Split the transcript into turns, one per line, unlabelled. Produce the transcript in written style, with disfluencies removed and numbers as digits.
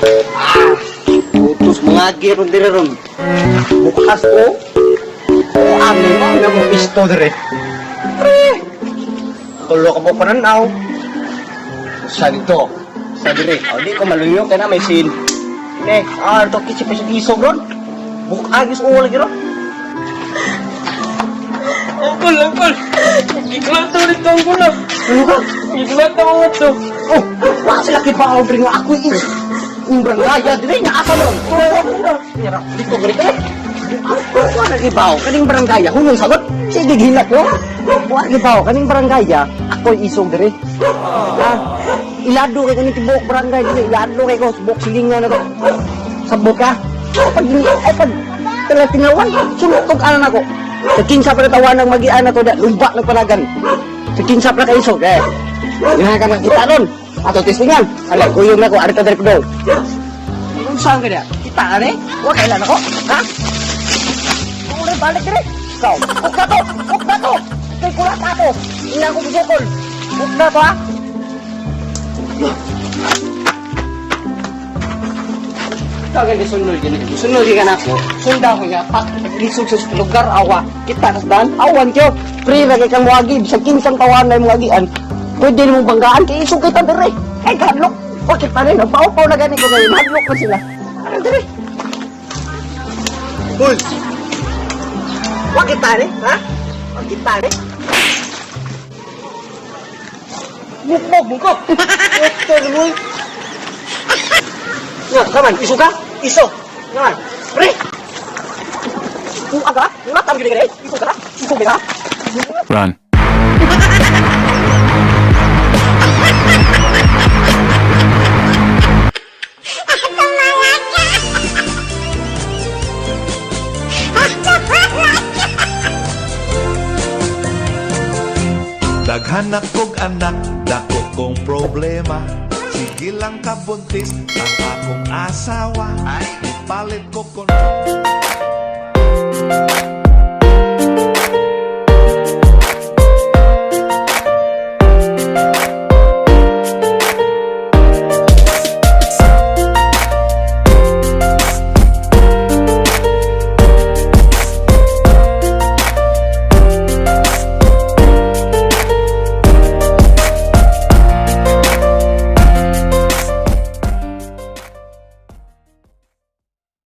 Ah, utos mga ron dire ron. Bukas ko. O amin mo na mo pisto dire. Pre. Tulo ka mo pananaw. Sa dito. Sa dire. O di ko maluyo kay na may sin. Eh, ah, to kitsi pa sa isog ron. Bukagis o lagi ron.
Uncle, uncle! Giglato nito, uncle ah!
Ano ka?
Giglato ko ito!
Oh, wala sila kibaw diri nga ako is. Ang barangay dire nga asa mo. Dito gani ka. Wala kibaw kaning barangay hunong sagot. Sige gihilak ko. Wala kibaw kaning barangay ako isog dire. Ha? Ilado kay kaning tibuok barangay dire, ilado kay ko subok silingan na to. Sabok ka. Pag ay pag tala tinawan, sulok tog anan ako. Sa kinsa pa tawanan ng magian na to da, lumba nagpanagan. Sa kinsa pa ka isog eh. Nga ka makita ron. Ato tistingan. Ala, kuyog na ko, arita diri ko daw. Kung saan ka niya? Kita ka ni? Wa kailan ako? Ha? Uli, balik diri. Ikaw, uk na to! Uk na to! Kay kulat ako! Ila ko gisukol! Uk na to, ha? Ikaw kay gisunod gini. Gisunod ka na ako. Sunda ko niya, pak, lisog sa lugar, awa. Kita nas daan, awan kyo. Pre, ra kay kang wagi, bisag kinsang tawanan na imong agian. Pwede nimo banggaan, kay isog kita dire. Ay, kadlok. Bakit pa rin? Nagpaupaw na gani ko ngayon. Hadlok na sila. Ano dire?
Hoy!
Bakit pa rin? Ha? Bakit pa rin? Bukbok, bukok. Ito, mo. Nga, kaman, iso ka? Iso. Nga, pre. Uang ka? Ulat ang gini-gini. Iso ka? Iso ka?
Run.
Daghan na kog anak, dako kong problema. Sige lang kabuntis ang akong asawa. Ipalit ko kon